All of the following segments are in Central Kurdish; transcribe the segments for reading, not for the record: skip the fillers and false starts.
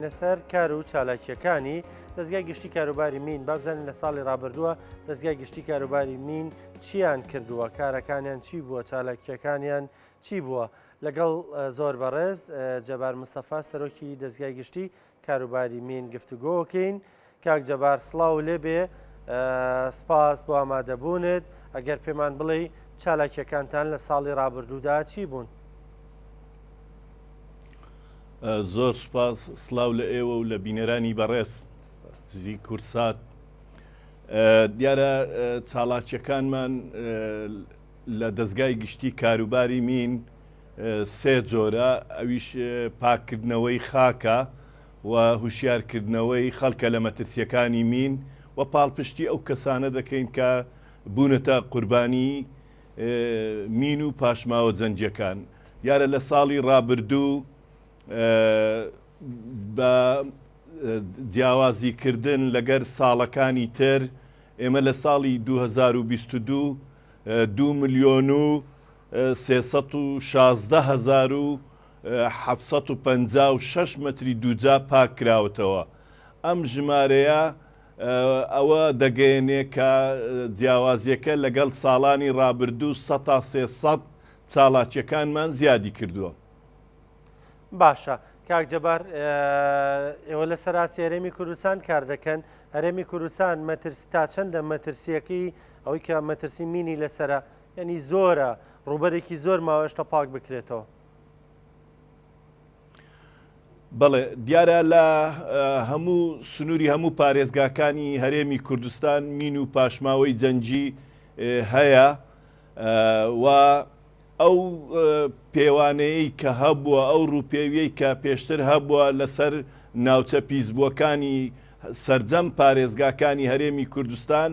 لەسەر کار و چالاکییەکانی دەزگای گشتی کاروباری مین، با بزانین لە ساڵی ڕابردووە دەزگای گشتی کاروباری مین چیان کردووە، کارەکانیان چی بووە، چالاکییەکانیان چی بووە؟ لەگەڵ زۆر بەڕێز جەبار مستەفا سەرۆکی دەزگای گشتی کاروباری مین گفتوگۆکەین. کاک جەبار سڵاو لێبێ سپاس بۆ ئامادەبوونت ئەگەر پێمان بڵێی چالاکیەکانتان لە ساڵی ڕابردوودا چی بوون؟ زۆر سوپاس سلاو لە ئێوە و لە بینەرانی بەڕێز زی کوردسات دیارە چاڵاکیەکانمان لە دەستگای گشتی کاروباری مین سێ جۆرە ئەویش پاککردنەوەی خاکە و هوشیارکردنەوەی خەڵکە لە مەترسیەکانی مین و پاڵپشتی ئەو کەسانە دەکەین کە بوونەتە قوربانی مین و پاشماوە جەنگیەکان. دیارە لە ساڵی ڕابردوو بە جیاوازی کردن لەگەر ساڵەکانی تر ئێمە لە ساڵی 2022 2 ملیۆن و 316 هەزار و 756 مەتری دووجا پاک کراوەتەوە. ئەم ژمارەیە ئەوە دەگەیەنێ کە جیاوازیەکە لەگەڵ ساڵانی ڕابردوو سەتا 300 چاڵاکیەکانمان زیادی کردووە. باشە کاک جەبار ئێوە لە سەراسی هەرێمی کوردستان کار دەکەن هەرێمی کوردستان مەترس تا چەندە مەترسیەکەی ئەوەی کە مەترسی مینی لەسرە ینی زۆرە ڕووبەرێکی زۆر ماوەشتە پاک بکرێتەوە. بەڵێ دیارە لە هەموو سنووری هەموو پارێزگاکانی هەرێمی کوردستان مین و پاشماوەی جەنگی هەیە و ئەو پێوانەیەی کە هەبووە، ئەو ڕووپێویەی کە پێشتر هەبووە لەسەر ناوچە پیسبووەکانی سەرجەم پارێزگاکانی هەرێمی کوردستان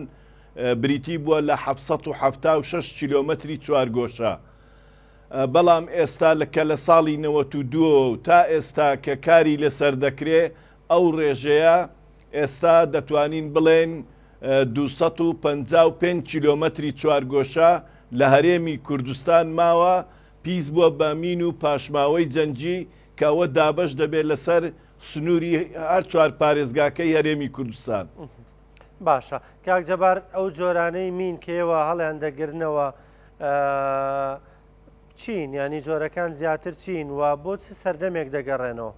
بریتی بووە لە 776 کیلۆمەتری چوارگۆشە. بەڵام ئێستا کە لە ساڵی 92 و تا ئێستا کە کاری لەسەر دەکرێ ئەو ڕێژەیە ئێستا دەتوانین بڵێین 255 کیلۆمەتری چوارگۆشە لە هەرێمی کوردستان ماوە پیس بووە بە مین و پاشماوەی جەنگی کە ئەوە دابەش دەبێت لەسەر سنووری هەر چوار پارێزگاکەی هەرێمی کوردستان. باشە کاک جەبار ئەو جۆرانەی مین کە ئێوە هەڵیان دەگرنەوە چین یانی جۆرەکان زیاتر چین و بۆ چ سەردەمێک دەگەڕێنەوە؟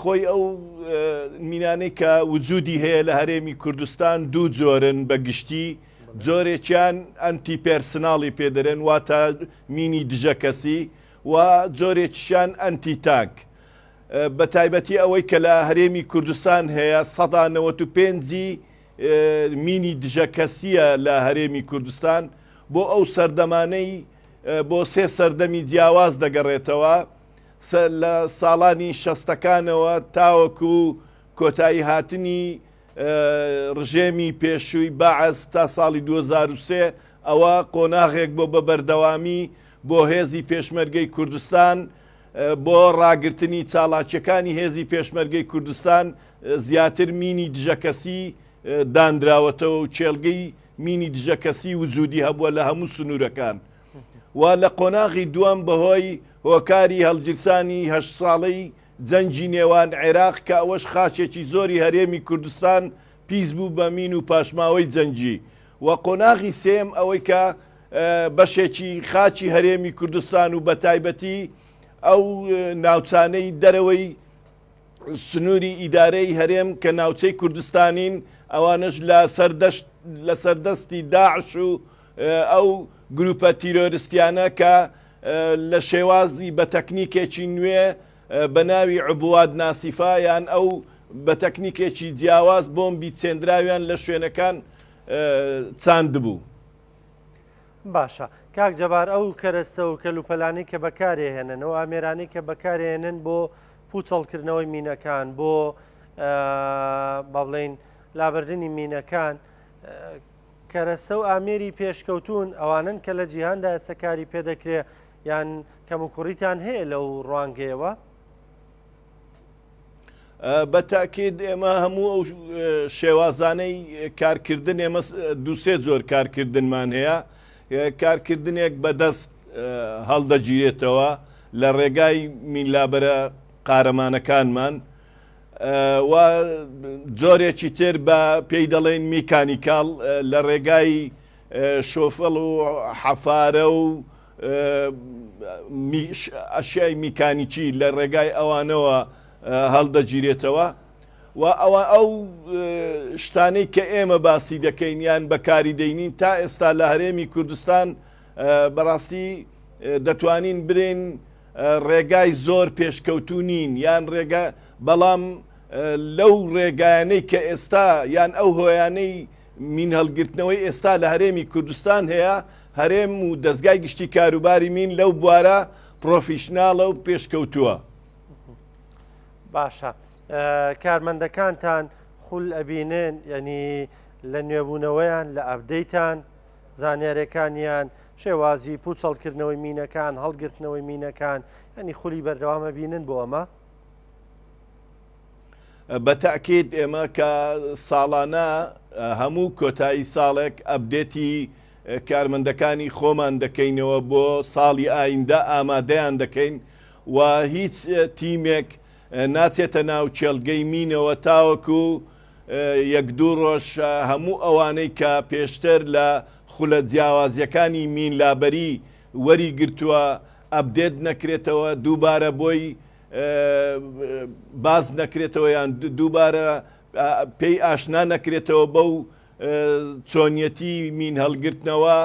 خۆی ئەو مینانەی کە وجودی هەیە لە هەرێمی کوردستان دوو جۆرن بە گشتی جۆرێکیان ئەنتی پێرسناڵی پێدەرێن واتە مینی دژە کەسی و جۆرێکیشیان ئەنتی تانک بە تایبەتی ئەوەی کە لە هەرێمی کوردستان هەیە سەدا 95 مینی دژە کەسیە لە هەرێمی کوردستان بۆ ئەو سەردەمانەی بۆ سێ سەردەمی جیاواز دەگەڕێتەوە لە ساڵانی شەستەکانەوە تاوەکو کۆتایی هاتنی ڕژێمی پێشووی بەعس تا ساڵی 2003 ئەوە قۆناغێک بۆ بە بەردەوامی بۆ هێزی پێشمەرگەی کوردستان بۆ ڕاگرتنی چاڵاکیەکانی هێزی پێشمەرگەی کوردستان زیاتر مینی دژەکەسی دانراوەتەوە و کێڵگەی مینی دژەکەسی وجودی هەبووە لە هەموو سنوورەکان و لە قۆناغی دووەم بەهۆی هۆکاری هەڵگیرسانی هەشت ساڵەی جەنگی نێوان عێراق کە ئەوەش خاکێکی زۆری هەرێمی کوردستان پیس بوو بە مین و پاشماوەی جەنگی و قۆناغی سێیەم ئەوەی کە بەشێکی خاکی هەرێمی کوردستان و بەتایبەتی ئەو ناوچانەی دەرەوەی سنووری ئیدارەی هەرێم کە ناوچەی کوردستانین ئەوانەش لەسەر دەستی داعش و ئەو گروپە تیرۆرستیانە کە لە شێوازی بە تەکنیکێکی نوێ بە ناوی عبوات ناسیفا یان ئەو بە تەکنیکێکی جیاواز بۆمبی چێندراویان لە شوێنەکان چاندبوو. باشە کاک جەبار ئەو کەرەستە و کەلوپەلانەی کە بەکارێهێنن ئەو ئامێرانەی کە بەکارێنن بۆ پوچەڵکردنەوەی مینەکان بۆ با بڵێین لابردنی مینەکان کەرەسە و ئامێری پێشکەوتون ئەوانن کە لە جیهاندا ئێستا کاری پێدەکرێ یان کەموکوڕیتان هەیە لەو ڕوانگەیەوە؟ بە تاکید ئێمە هەموو ئەو شێوازانەی کارکردن ئێمە دووسێ جۆر کارکردنمان هەیە کارکردنێک بەدەست هەڵدەگیرێتەوە لە ڕێگای مینلابەرە. قارەمانەکانمان و جۆرێکی تر بە پێی دەڵێن میکانیکاڵ لە ڕێگای شۆفڵ و حەفارە و ئەشیای میکانیکی لە ڕێگای ئەوانەوە هەڵدەگیرێتەوە و ئەوە ئەو شتانەی کە ئێمە باسی دەکەین یان بەکاری دەینین تا ئێستا لە هەرێمی کوردستان بەڕاستی دەتوانین برێن ڕێگای زۆر پێشکەوتوو نین یان ڕێگا بەڵام لەو ڕێگایانەی کە ئێستا یان ئەو هۆیانەی مین هەڵگرتنەوەی ئێستا لە هەرێمی کوردستان هەیە هەرێم و دەزگای گشتی کاروباری مین لەو بوارە پرۆفیشناڵە و پێشکەوتووە. باشە کارمەندەکانتان خول ئەبینن یعنی لە نوێبوونەوەیان لە update ان زانیارەکانیان شێوازی پوچەڵکردنەوەی مینەکان هەڵگرتنەوەی مینەکان ینی خولی بەردەوامە بینن بۆ ئەمە؟ بە تەئکید ئێمە کە ساڵانە هەموو کۆتایی ساڵێک update ی کارمەندەکانی خۆمان دەکەینەوە بۆ ساڵی ئایندە ئامادەیان دەکەین و هیچ تیمێک ناچێتە ناو کێڵگەی مینەوە تاوەکو یەک دوو ڕۆژ هەموو ئەوانەی کە پێشتر لە خولە جیاوازیەکانی مین لابەری وەری گرتووە update نەکرێتەوە دووبارە بۆی باز نەکرێتەوە یان دووبارە پێی ئاشنا نەکرێتەوە بەو چۆنیەتی مین هەڵگرتنەوە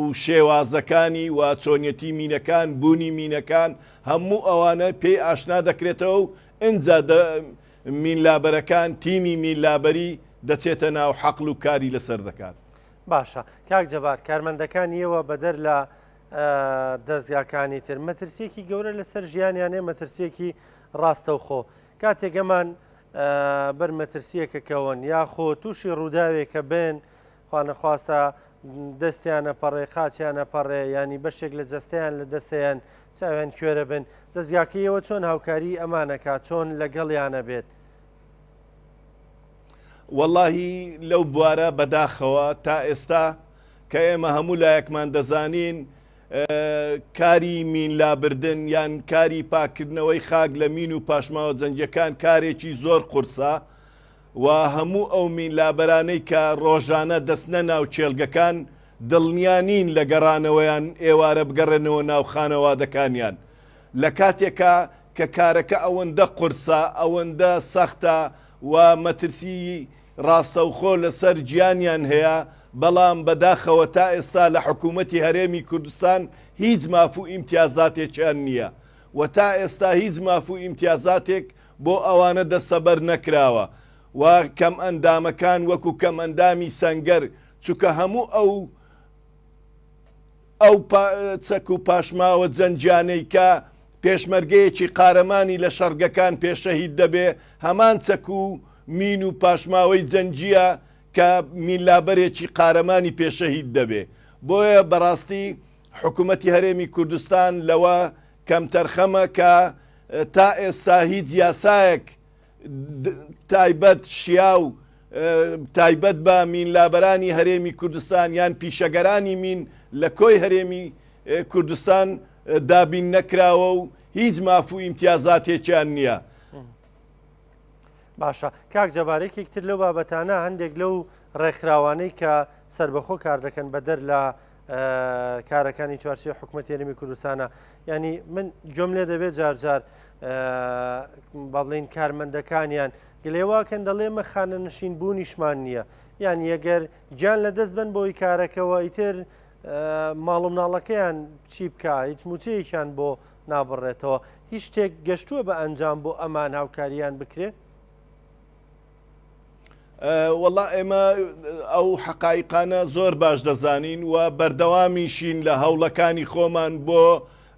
و شێوازەکانی و چۆنیەتی مینەکان بوونی مینەکان هەموو ئەوانە پێی ئاشنا دەکرێتەوە و ئینجا مینلابەرەکان تیمی مینلابەری دەچێتە ناو حەقل و کاری لەسەر دەکات. باشە کاک جەبار کارمەندەکانی ئێوە بەدەر لە دەزگاکانی تر مەترسیەکی گەورە لەسەر ژیانیانێ مەترسیەکی ڕاستەوخۆ کاتێک ئەمان بەر مەترسیەکە کەون یاخۆ تووشی ڕووداوێکە بن خوانەخواستە دەستیانە پەڕێ قاچیانە پەڕێ ینی بەشێک لە جەستەیان لە دەسەیان چاویان کوێرە بن دەستگاکەیەوە چۆن هاوکاری ئەمانەکە چۆن لەگەڵیانە بێت؟ وەڵاهی لەو بوارە بەداخەوە تا ئێستا کە ئێمە هەموو لایەکمان دەزانین کاری مین لابردن یان کاری پاکردنەوەی خاک لە مین و پاشماوە جەنگیەکان کارێکی زۆر قورسە و هەموو ئەو مین لابەرانەی کە ڕۆژانە دەچنە ناو کێڵگەکان دڵنیا نین لە گەڕانەوەیان ئێوارە بگەڕێنەوە ناو خانەوادەکانیان لە کاتێکا کە کارەکە ئەوەندە قورسە ئەوەندە سەختە و مەترسی ڕاستەوخۆ لەسەر گیانیان هەیە، بەڵام بەداخەوە تا ئێستا لە حکوومەتی هەرێمی کوردستان هیچ ماف و ئیمتیازاتێکیان نییە و تا ئێستا هیچ ماف و ئیمتیازاتێک بۆ ئەوانە دەستەبەر نەکراوە و کەمئەندامەکان وەکو کەمئەندامی سەنگەر چونکە هەموو ئەو ئەو چەک و پاشماوە جەنگیانەی کە پێشمەرگەیەکی قارەمانی لە شەڕگەکان پێ شەهید دەبێ، هەمان چەک و مین و پاشماوەی جەنگییە کە مینلابەرێکی قارەمانی پێ شەهید دەبێ. بۆیە بەڕاستی حکوومەتی هەرێمی کوردستان لەوە کەمتەرخەمە کە تا ئێستا هیچ یاسایەک تایبەت شیاو تایبەت بە مینلابەرانی هەرێمی کوردستان یان پیشەگەرانی مین لە کۆی هەرێمی کوردستان دابین نەکراوە و هیچ ماف و ئیمتیازاتێکیان نییە. باشە کاک جەبار یەکێک تر لەو بابەتانە هەندێک لەو ڕێکخراوانەی کە سربەخۆ کار دەکەن بەدەر لە کارەکانی چوارچێوەی حکوومەتی هەرێمی کوردستانە ینی من گوێم لێ دەبێت جارجار با بڵین کارمەندەکانیان گلێواکەن دەڵێ مە خانەنشین بوونیشمان نییە یان یەگەر گیان لە دەست بن بۆی کارەکەەوە ئیتر ماڵ و مناڵەکەیان چی بکە هیچ موچەیەکیان بۆ نابڕێتەوە هیچ شتێک گەشتووە بە ئەنجام بۆ ئەمان هاوکاریان بکرێت؟ وەڵا ئێمە ئەو حەقایقانە زۆر باش دەزانین و بەردەوامیشین لە هەوڵەکانی خۆمان بۆ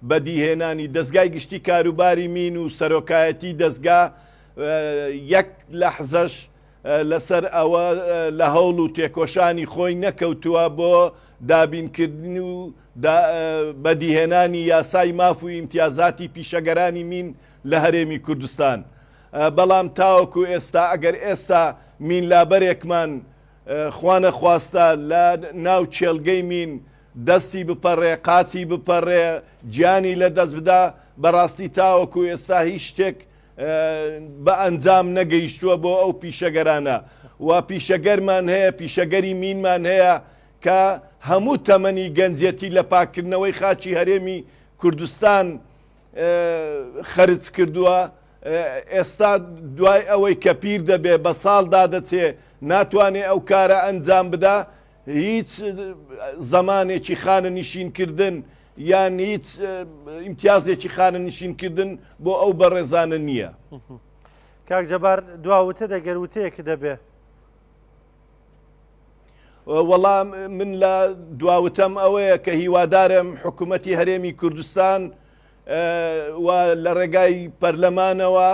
بەدیهێنانی دەزگای گشتی کاروباری مین و سەرۆکایەتی دەزگا یەک لەحزەش لەسەر ئەوە لە هەوڵ و تێکۆشانی خۆی نەکەوتووە بۆ دابینکردن و بەدیهێنانی یاسای ماف و ئیمتیازاتی پیشەگەرانی مین لە هەرێمی کوردستان. بەڵام تاوەکو ئێستا ئەگەر ئێستا مینلابەرێکمان خوانەخواستە لە ناو کێڵگەی مین دەستی بپەڕێ، قاچی بپەڕێ، گیانی لە دەست بدا، بەڕاستی تاوەکو ئێستا هیچ شتێک. بە ئەنجام نەگەیشتووە بۆ ئەو پیشەگەرانە و پیشەگەرمان هەیە پیشەگەری مینمان هەیە کە هەموو تەمەنی گەنجێتی لە پاککردنەوەی خاکی هەرێمی کوردستان خەرج کردووە ئێستا دوای ئەوەی کە پیر دەبێ بە ساڵدا دەچێ ناتوانێ ئەو کارە ئەنجام بدا هیچ زەمانێکی خانەنشینکردن یان هیچ ئیمتیازێکی خانەنشینکردن بۆ ئەو بەڕێزانە نییە. کاک جەبار دوا وتە دەگەر وتەیەک دەبێ. وەڵا من لە دواوتەم ئەوەیە کە هیوادارم حکوومەتی هەرێمی کوردستان و لە ڕێگای پەرلەمانەوە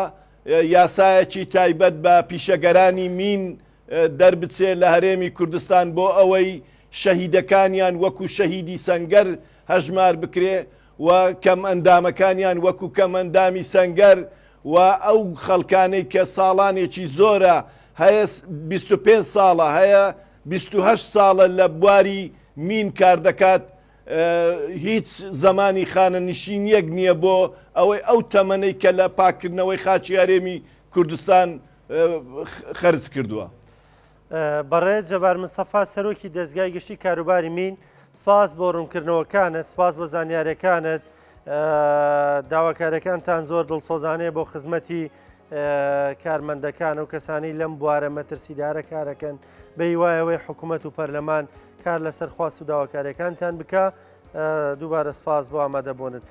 یاسایەکی تایبەت بە پیشەگەرانی مین دەربچێ لە هەرێمی کوردستان بۆ ئەوەی شەهیدەکانیان وەکو شەهیدی سەنگەر هەژمار بکرێ و کەمئەندامەکانیان وەکو کەمئەندامی سەنگەر و ئەو خەڵکانەی کە ساڵانێکی زۆرە هەیە 25 ساڵە هەیە 28 ساڵە لە بواری مین کار دەکات هیچ زمانی خانەنشینیەک نییە بۆ ئەوەی ئەو تەمەنەی کە لە پاکردنەوەی خاکی هەرێمی کوردستان خەرج کردووە. بەڕێز جەبار مستەفا سەرۆکی دەزگای گشتی کاروباری مین سپاس بۆ ڕوونکردنەوەکانت سپاس بۆ زانیارەکانت داواکارەکانتان زۆر دڵسۆزانەیە بۆ خزمەتی کارمەندەکان و کەسانی لەم بوارە مەترسیدارە کارەکەن بە هیوایەوەی حکوومەت و پەرلەمان کار لەسەر خواست و داواکاریەکانتان بکە دووبارە سپاس بۆ ئامادەبوونت.